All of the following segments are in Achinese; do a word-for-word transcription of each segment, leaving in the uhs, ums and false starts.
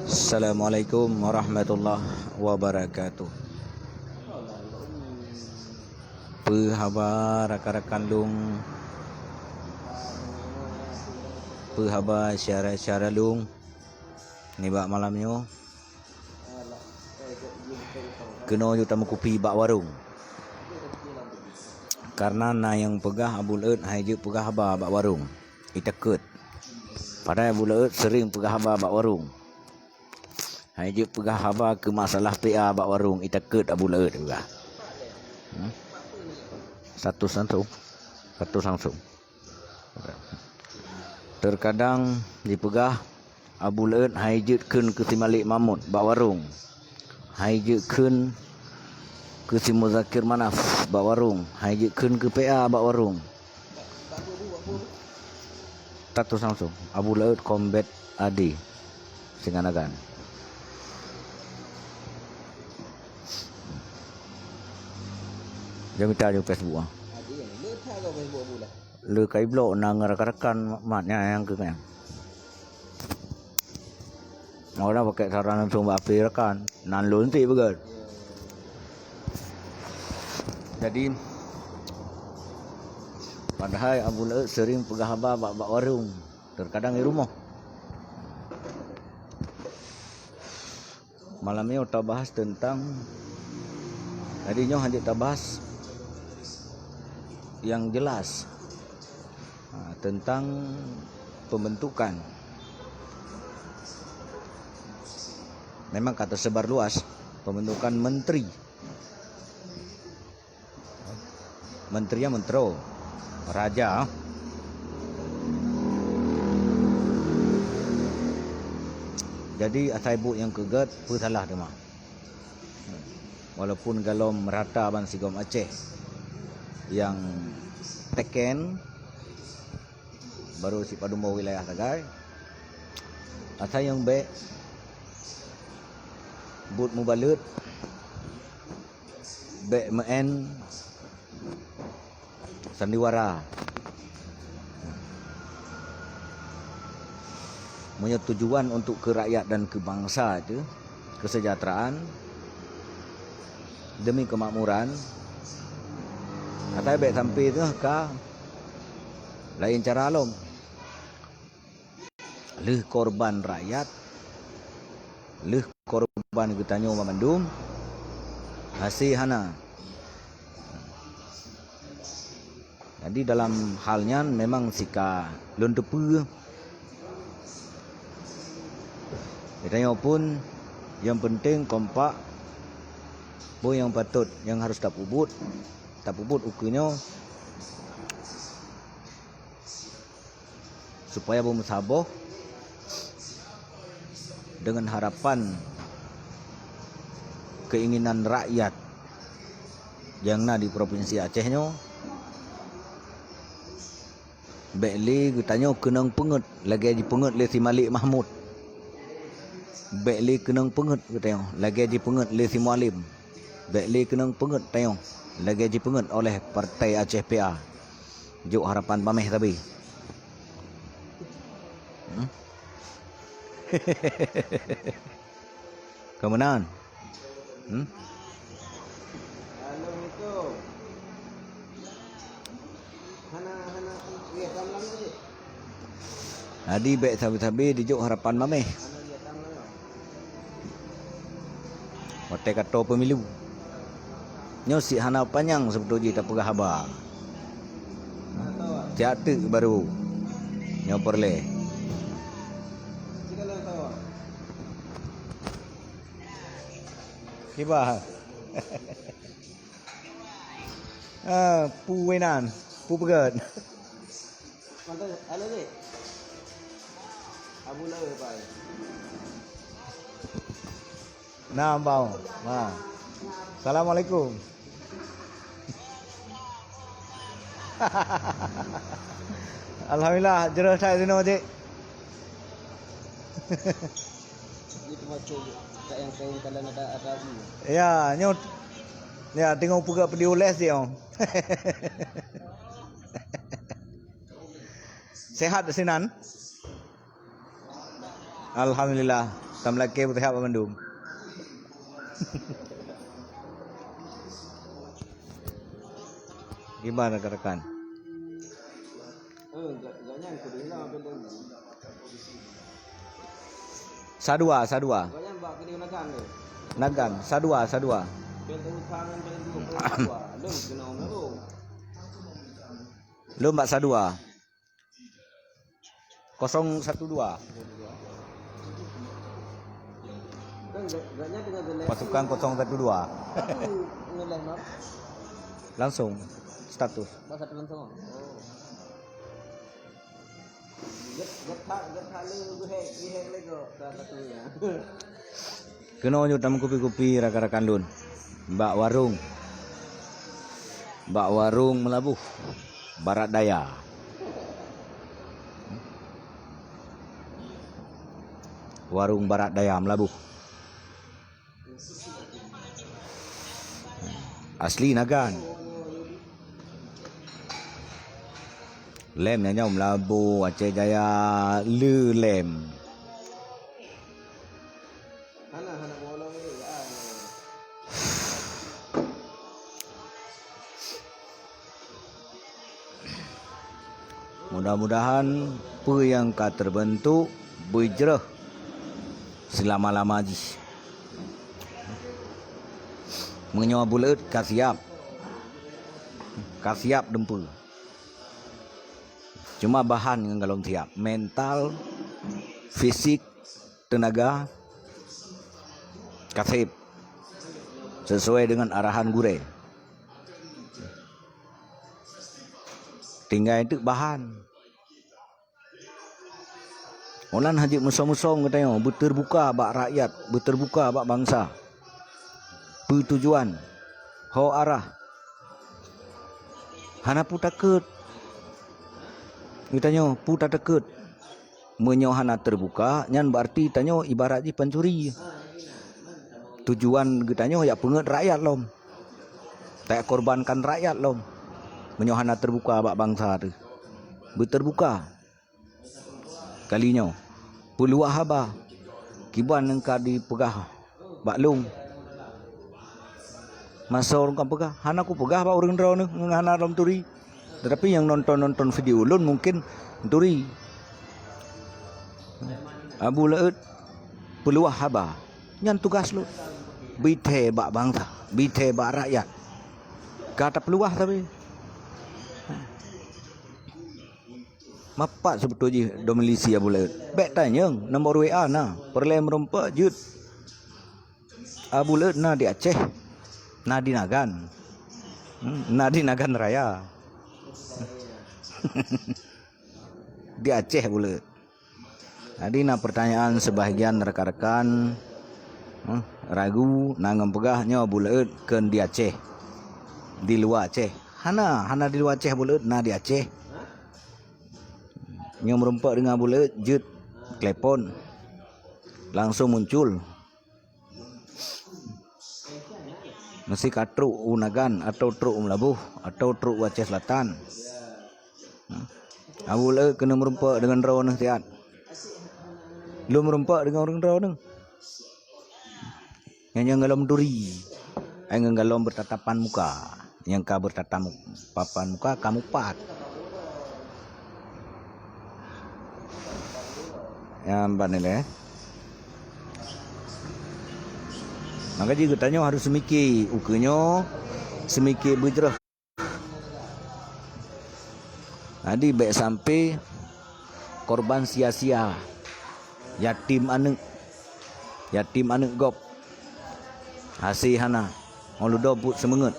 Assalamualaikum warahmatullahi wabarakatuh. Peue haba rakan-rakan lôn? Peue haba syedara-syedara lôn nibak malam nyoe? Keunoe jeuet tameukupi bak warong. Karena na nyang peugah Abu Laôt han jeuet peugah haba bak warong. Itakot. Padahai Abu Laôt sering peugah haba bak warong. Han jeuet peugah haba keu masalah P A bak warong, itakot Abu Laôt peugah. Hmm? Status langsung. Status langsung. Terkadang jipeugah Abu Laôt han jeuet kheun keu si Malik Mahmud bak warong. Han jeuet kheun keu si Muzakir Manaf bak warong. Han jeuet kheun keu P A bak warong. Status langsung. Abu Laôt Kombet Adi Singanagan. Jom mita di Facebook ah. Le kai blok na ngon rakan-rakan mat nyan nyang keu nyan. Mau dah pakai saran langsung bak P A rakan. Nan lôn ti beugét. Jadi padahai Abu Laôt sering peugah haba bak, bak warong, terkadang di rumoh. Malam nyoe tabahas tentang, jadi nyoe hana tabahas yang jelas, ha, tentang pembentukan. Memang ka tersebar luas pembentukan menteri. Menteri ya menteri. Raja. Jadi asai buet nyang keugét, peue salah teuma. Walaupun galom rata ban sigom Aceh nyang teken, baru sipadum boh wilayah sagai. Asai nyang bék buet mubalot, bék meu'en sandiwara. Meunyoe tujuan untuk keu rakyat dan keu bansa itu, kesejahteraan, demi kemakmuran, asai bék sampai teuh ka laén cara lom. Lheueh korban rakyat, lheueh korban geutanyoe banmandum, hase hana. Jadi dalam hal nyan memang sika lôn teupeue. Geutanyoe pun nyang penting kompak, peue nyang patôt nyang harus tapeubuet, tapeubuet ukeue nyoe. Supaya beumeusaboh deungon harapan keinginan rakyat nyang na di Propinsi Aceh nyoe, bék lé geutanyoe keunong peungét lagée jipeungét lé si Malik Mahmud. Bék lé keunong peungét geutanyoe lagée jipeungét lé si Mualem. Bék lé keunong peungét tanyoe lagée jipeungét oleh Partai Aceh P A. Jok harapan paméh sabe. Hmm? Ka meunan. Hmm? Jadi bék sabe-sabe dijok harapan maméh. Watée ka toe pemilu. Nyoe sit hana panyang seubeutôi jih tapeugah haba. Siat teuk baru nyoe peureulée. Kiban. Ah, peue inan, peue peugét. Mantap, halo, Dek. Abu Lawe, Pak. Nah, Bang. Nah. Assalamualaikum. Alhamdulillah, jroh that sinoe, Cik. Itu macam tak yang kain kalau ada, ada api. Ya, nyoe. Ya, teungoh peugah peudiu les dia. Sehat sinan? Alhamdulillah, tam lakée beuteuhab bandum. Gimana rekan-rekan? Sadua, sadua. Nagan, sadua, sadua. Lôn bak sadua. Kosong satu dua. Pasukan kosong satu dua. Langsung status. Keunoe nyoe tameukupi-kupi rakan-rakan lôn bak warong, bak warong Meulaboh Barat Daya. Warong Barat Daya Meulaboh. Asli Nagan. Lem nyan nyoe Meulaboh, Aceh Jaya, le lem. Mudah-mudahan peue nyang ka teubeuntuk beujroh seulama-lama jih. Meunyoe buleut ka siap, ka siap dumpeue. Cuma bahan nyang galom siap, mental, fisik, teunaga, ka sép sesuai dengan arahan gurée. Tinggai teuk bahan. Meunan hana jeuet musong-musong geutanyoe, beuteubuka bak rakyat, beuteubuka bak bansa. Peue tujuan, ho arah. Hana peue takot. Geutanyoe peue tatakot. Meunyoe hana teubuka, nyan beurati tanyoe ibarat jih pancuri. Tujuan geutanyoe jak peungeuet rakyat lom. Tajak korbankan rakyat lom. Meunyoe hana teubuka bak bansa teuh. Beuteubuka. Kali nyoe, peuluwah haba kiban nyang ka jipeugah bak lôn. Masa ureuëng ka peugah, hana kupeugah bak ureuëng droeneuh ngon hana lom turi. Teutapi nyang nonton-nonton video lôn mungken turi. Abu Laôt peuluwah haba, nyan tugaih lôn. Bithée bak bansa, bithée bak rakyat. Ka tapeuluwah sabe. Mapat seubeutôi jih domisili Abu Laôt. Bék tanyong, nomor W A na. Peureulée meurumpok jeuet. Abu Laôt na di Aceh, na di Nagan. Hmm, na di Nagan Raya. Di Aceh Abu Laôt. Jadi na pertanyaan sebahagian rekan-rekan, hmm, ragu, na ngon peugah nyoe Abu Laôt kheun di Aceh. Di luwa Aceh. Hana, hana di luwa Aceh Abu Laôt, na di Aceh. Nyoe meurumpok deungon Abu Laôt jeuet telepon, langsung muncul. Meusti ka trok u Nagan, atau trok u Meulaboh, atau trok u Aceh Selatan. Abu Laôt keuneuk meurumpok deungon droeneuh siat. Lôn meurumpok deungon ureuëng droeneuh. Nyang, nyang golom turi, nyang golom beutatapan muka. Nyang ka beutatapan muka ka mupat. Nyan ban ilée. Maka jih geutanyoe harôh seumike ukeue nyoe, seumike beujroh. Jadi bék sampai korban sia-sia. Yatim aneuëk, yatim aneuëk gob. Hase hana, ngon ludoe buet seumeungeut.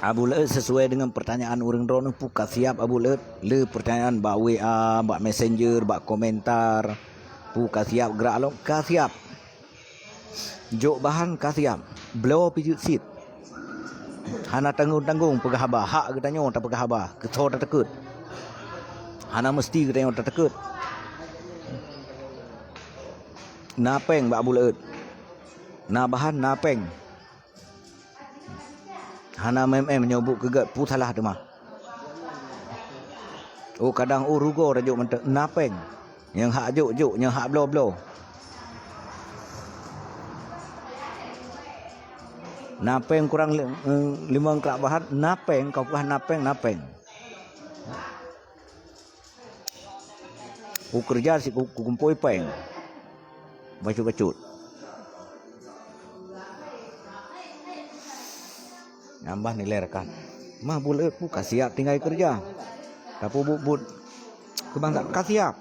Abu Laôt sesuai dengan pertanyaan ureuëng droeneuh peue ka siap Abu Laôt. Le pertanyaan bak W A, bak messenger, bak komentar. Peue ka siap gerak lom, ka siap. Jok bahan ka siap, bloe pih jeuet cit. Hana tanggong-tanggong peugah haba, hak geutanyoe tapeugah haba, keu soe tatakot. Hana meusti geutanyoe tatakot. Na péng bak Abu Laôt. Na bahan, na péng. Hana meu'em-em nyoe buet keu gét peue salah teuma. Oh, kadang oh rugoe tajok mantong, na péng. Nyang hak jok-jok, nyang hak bloe-bloe. Na péng kurang li-, eh, limong krak bahat, na péng, kau peugah na péng, na péng. Kukeureuja si ku-, kukumpôi péng. Bacut-bacut. Nyan bah nilai rakan. Mah buleut pu ka siap tinggai keureuja. Tapeubuet-buet keu bansa ka siap.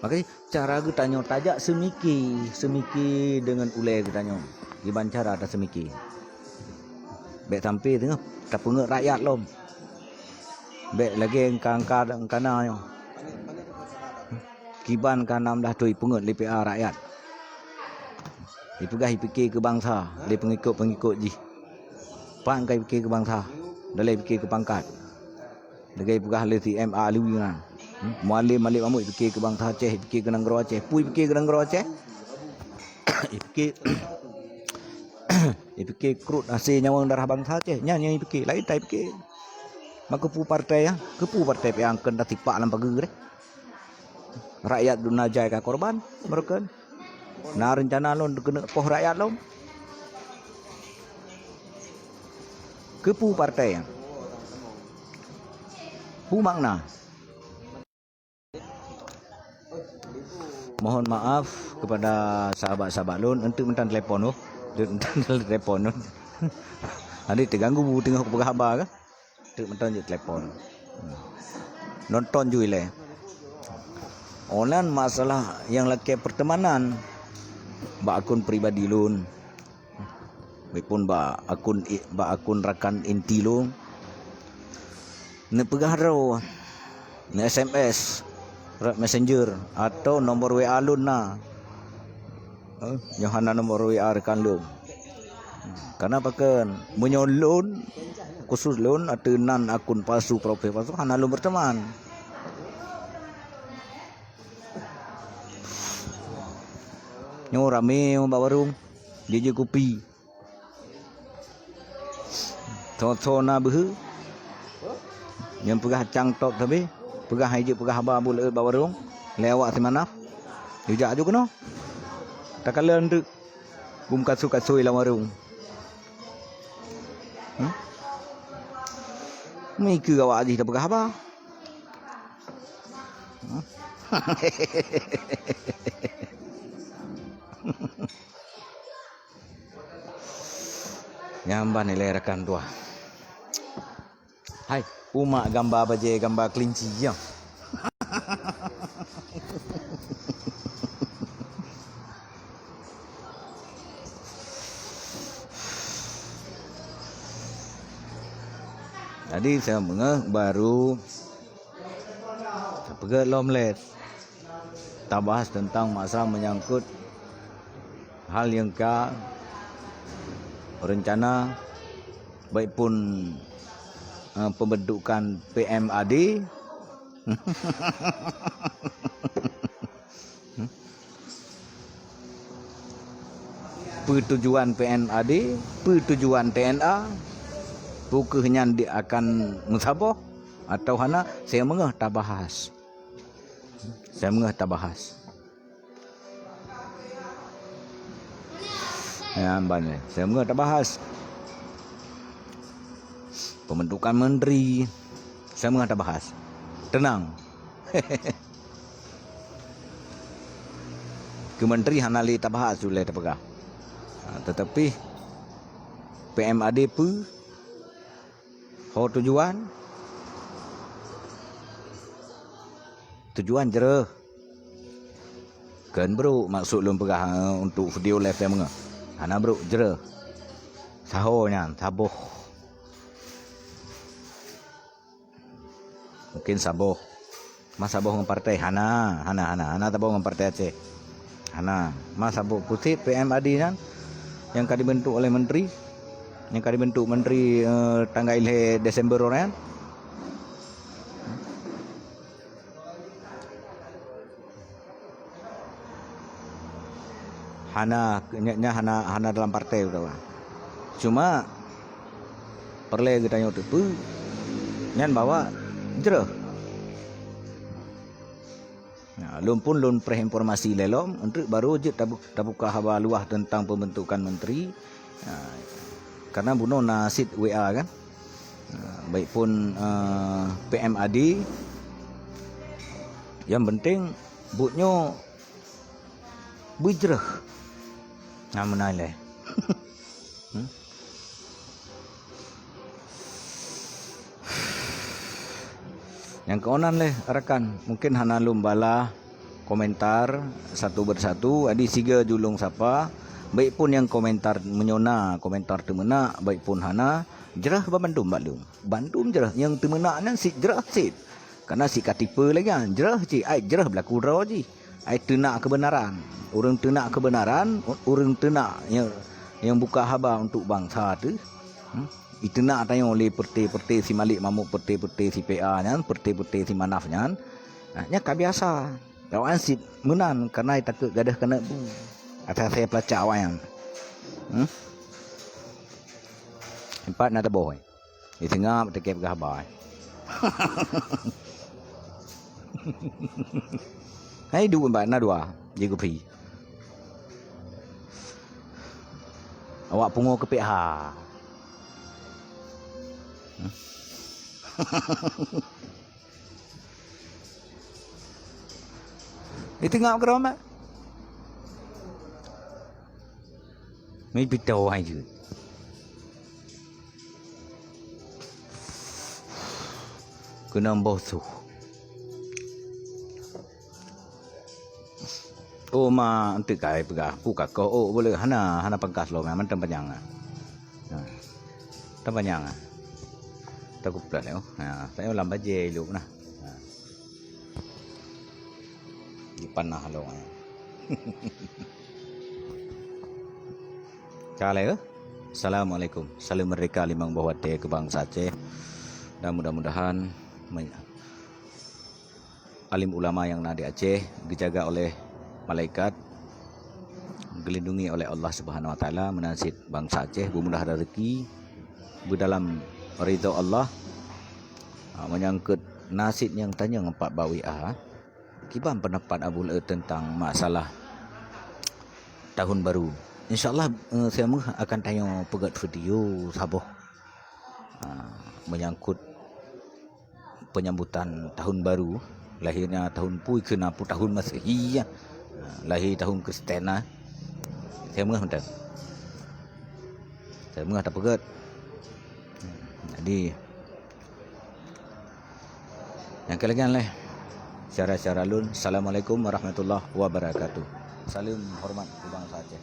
Maka cara geutanyoe tajak seumiki, seumiki deungon ulée geutanyoe. Kiban cara taseumiki. Bék sampai teungoh tapeungeut rakyat lom. Bék lagée engka-engka, engkana nyoe. Kiban ka nam dah tui peungeut lé P A rakyat. Ipeugah ipike keu bansa lé peungikot-peungikot jih. Pat ka ipike keu bansa, dalai ipike keu pangkat. Lagée ipeugah lé si M A Alwi nyan. Hmm? Mualem Malik Mahmud ipike keu bansa Aceh, ipike keu nanggroe Aceh. Peue ipike keu nanggroe Aceh? Ipike, ipike krot hasé nyawöng darah bansa Aceh. Nyan nyang ipike, laén ta ipike. Maka peue partai, ya? Keupeue partai P A keu tasipak lam pageue deh? Rakyat duna jai ka korban, meureuken. Na reuncana lôn keuneuk poh rakyat lom. Keupeue partai? Peue makna? Mohon maaf kepada sahabat-sahabat lôn, enteuk meutan telepon, oh. Enteuk meutan telepon, oh. Adak teuganggu teungoh kupeugah haba kah? Teuk mantong jeuet telepon. Nonton ju ilée. Online masalah nyang lakée pertemanan bak akun pribadi lôn. Bipun bak akun i-, bak akun rakan inti lôn. Neupeugah droe, neu-S M S, lewat messenger atau nomor W A lôn na. Eh, nyoe hana nomor W A rakan lôn. Karena pakon, meunyoe lôn, khusus lôn, ateueh nan akun palsu, profil palsu, hana lôn berteman. Nyoe ramé bak warong, jijak kupi. Tho-tho na beuhe. Nyang peugah cang top sabe, peugah hai jeuet peugah haba buleut bak warong, lé awak simanaf. Jijak aju keunoe. Takalon teuk. Bum kasui-kasui lam warong. Hmm? Mikeue awak jih tapeugah haba. Hmm? Nyan ban ilée rakan dua. Hai, umak gamba bajée, gamba kelinci, ya. Jadi, saya mengeh baru peugah lom lé. Tabahas teuntang masalah menyangkut hal nyang ka rencana, baik pun, eh, pembentukan P M A D. Peue tujuan P M A D, peue tujuan T N A, peu kheueh nyan di akan meusaboh atau hana, saya meungeuh tabahas. Saya meungeuh tabahas. Ya, ban, saya meungeuh tabahas. Pembentukan menteri, saya meungeuh tabahas. Tenang. Keu menteri hana lé tabahas, ulée tapeugah. Ha, tetapi P M A D peue? Ho tujuan? Tujuan jreuh. Kon brok maksud lôn peugah, eh, untuk video live nyang meungoh. Hana brok, jreuh. Saho nyan, saboh. Mungkin saboh. Ma saboh ngon partai? Hana, hana, hana, hana saboh ngon partai Aceh. Hana. Ma saboh, puséh P M A D nyan nyang ka dibentuk oleh menteri, nyang ka dibentuk menteri, eh, tanggai lhée Desember uroe nyan. Hana, nya, nya hana, hana dalam partai, beutôi. Cuma peureulée geutanyoe teupeue nyan bahwa jreuh. Nah, lôn pun lôn preh informasi lé lom, enteuk baru jeuet tabu-, tabuka haba luwah teuntang pembentukan menteri. Nah, karena bunoe na cit W A kan. Nah, baik pun, eh, P M A D, yang penting buet nyoe beujreuh. Nah, meunan lé. Hmm? Nyang keunan lé rakan, mungkin hana lôn balah komentar satu persatu, jadi siga julong sapa, baik pun nyang komentar meunyoe na komentar teumeunak, baik pun hana, jreuh ban bandum bak lôn. Bandum jreuh, nyang teumeunak nyan cit jreuh cit. Karena cit ka tipe lagée nyan, jreuh cit, ai jreuh beulaku droe jih. Ai teunak keubeunaran. Ureuëng teunak keubeunaran, u-, ureuëng teunak nyang, nyang buka haba untuk bansa teuh. Hmm? Iteunak tanyoe lé peureute-peureute si Malik Mahmud, peureute-peureute si P A nyan, peureute-peureute si Manaf nyan. Nah, nyan ka biasa. Awaknyan cit meunan karena takot gadoh keuneuk bu. Asai-asai peulacak awaknyan. Hmm? Empat na teuboh. Di tengah teuke peugah haba. Hai duek empat na dua di kupi. Awak pungo keupiek ha. Hmm? Di tengah keudroe mak. Meupitok hai jeuet. Keunong boh su. Oh ma, enteuk kai peugah, ku ka koh, oh, boleh hana, hana pangkas lom, mantong panyang. Ha. Mantong panyang. Takot plat, oh. Ha, saya lam bajée ilok nah. Ha. Di panah lom. Calai, eh? Assalamualaikum. Salam merdeka limong boh watée keu bansa Aceh. Dan mudah-mudahan men-, alim ulama nyang na di Aceh geujaga oleh malaikat, geulindungi oleh Allah Subhanahu Wa Taala, meunan cit bansa Aceh beumudah rezeki, beudalam ridho Allah. Ha, menyangkut na cit nyang tanyong empat bawi A, kiban pendapat Abu Laôt tentang masalah tahun baru. Insya Allah, eh, siameue akan tanyoe peugét video saboh, ha, menyangkut penyambutan tahun baru, lahirnya tahun pui keu na peuet tahun Masehi, ya. Ha, lahir tahun Kristen, ha. Siameue mantong. Siameue tapeugét. Jadi, nyang keu lagée nyan lé. Syedara-syedara lôn, Assalamualaikum warahmatullahi wabarakatuh. Salam hormat keu bansa Aceh.